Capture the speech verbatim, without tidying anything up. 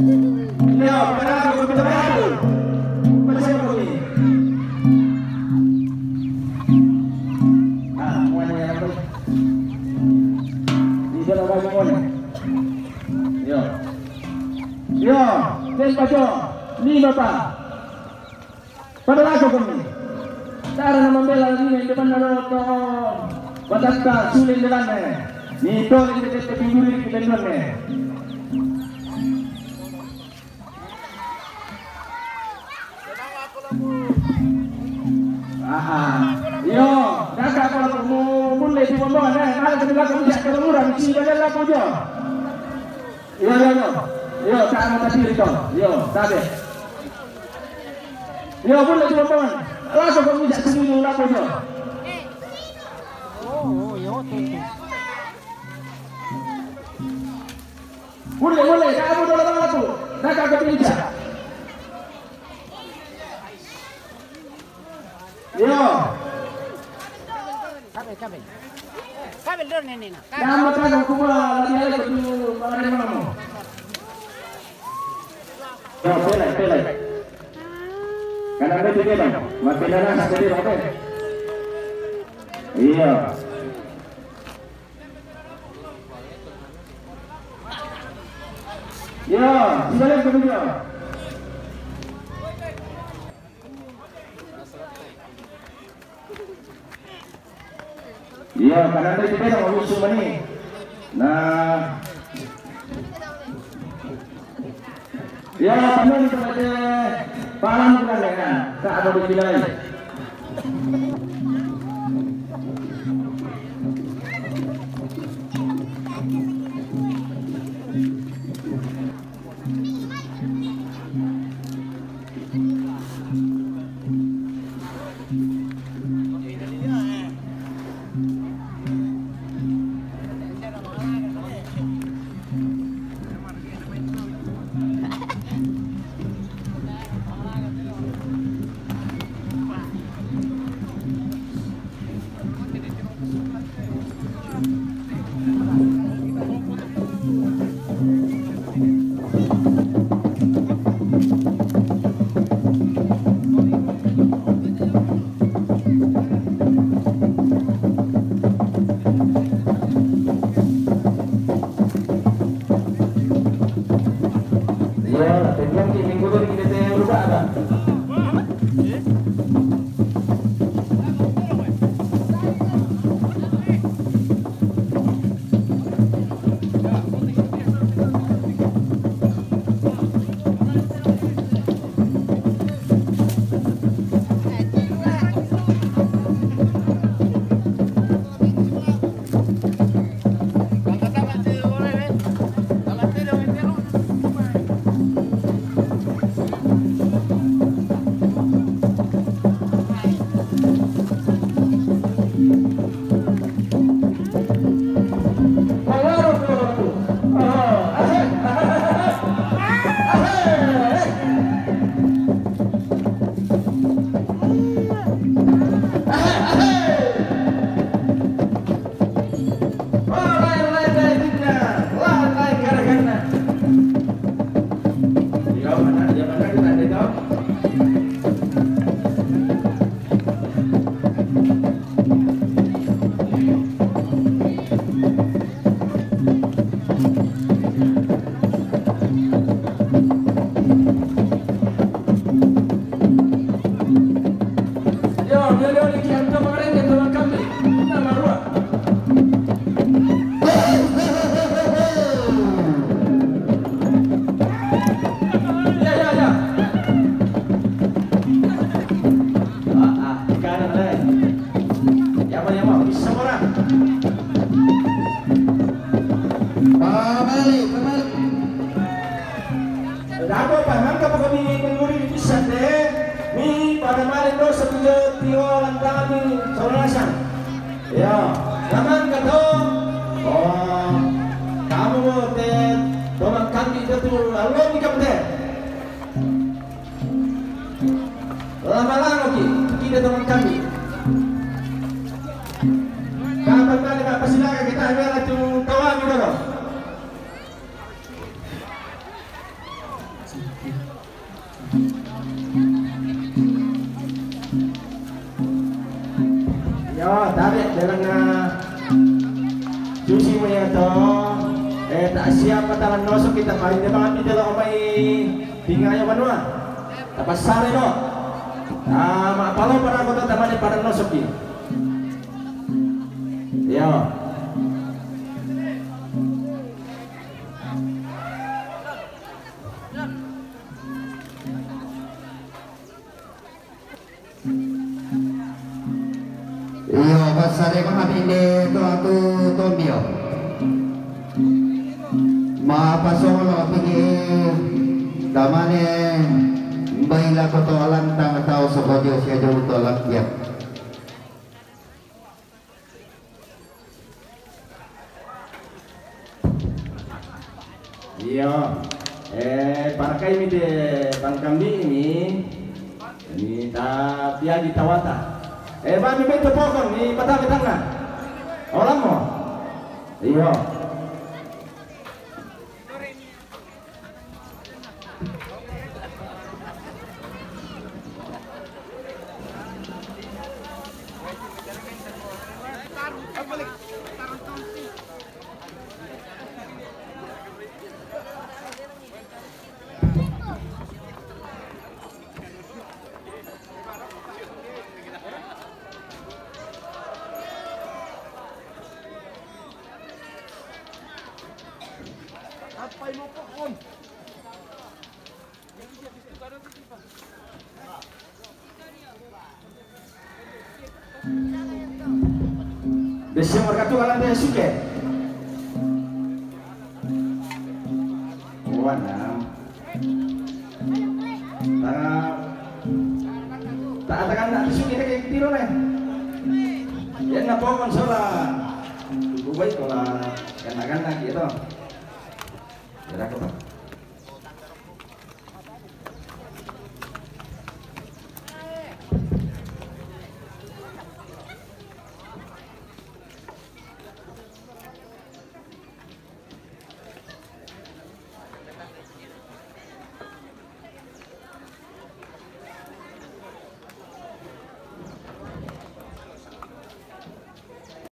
Yo, para aku kita beratur. Macam apa ni? Ah, semuanya yang apa? Ini dalam bagi mana? Yo. Yo, ten pajo. Ni bapa. Pada lagu kami. Tara na mambela ni di depan na roto. Batatta suling dalan ne. Ni tole di dekat pinggir di depan ne. Aha. Yo, kakak kalau mu mulai di bawah ne. Malah kita bilang kamu tidak terlalu murah. Sini aja lah pujo. Yo, yo, yo. Yo, tak mau tadi itu. Yo, tak ada. Yo, boleh dua paman. Langsung kamu jak sini dulu apa yo. Boleh, boleh. Tak ada dua paman tu. Nak kau kepinca. Yo. Kabe, kabe. Kabe dor nene na. Nama kan aku mula lagi lagi tu mana mana. Yo, pelai, pelai. Kana bete kena, mati nana sakit apa? Iya. Iya, sibalik ke dia. Iya, kadang-kadang kita nak ngomong semua ni. Nah. Ya, kami di tempat palang bukan dengan tak ada di lain. Iya, tapi belum di minggu tu kita teh lupa ada. Ya, ya, ya. Ah, ah, ikanan, eh. Yama, yama, bisa orang. Pabalik, pabalik. Dako pa, mangka pa kami kenduri di pisan de. Mi pada malik do satu jo tio lantami saurasang. Ya, naman kato. Oh, kamu mo te, tomang kami kato, lalu ni kamu te. Lama-lama ki, kita tomang kami. Kapan balik, Pak, persilakan kita ambil tu kawan kita dong. Iyo, tabe' de lengnga susi mo iyato. Eh, ta'siap matalan nosok kita paling de ma'ambi de lo' mai tingayo banua. Tapassare lo'. Ah, ma'palopa nako to tamane padan nosokki. Iyo. Iyo, passare ma'ambi de to atu tombio. Ma'pasolo pigi tamane mbai lako to alantang tau sokojo sia jolo to alantiak. Iyo. Eh, parakai mi te pangkambi mi. Ni ta piagi tawata. Eh, bami beto pokon ni patabe tanga. Olamo. Iyo. Besi markatu alam dia suke. Wana. Tanga. Tak ada kan nak suke ke tiro ne. Yan na pokon sola. Kubai kola. Kan akan lagi to. Yan na ko.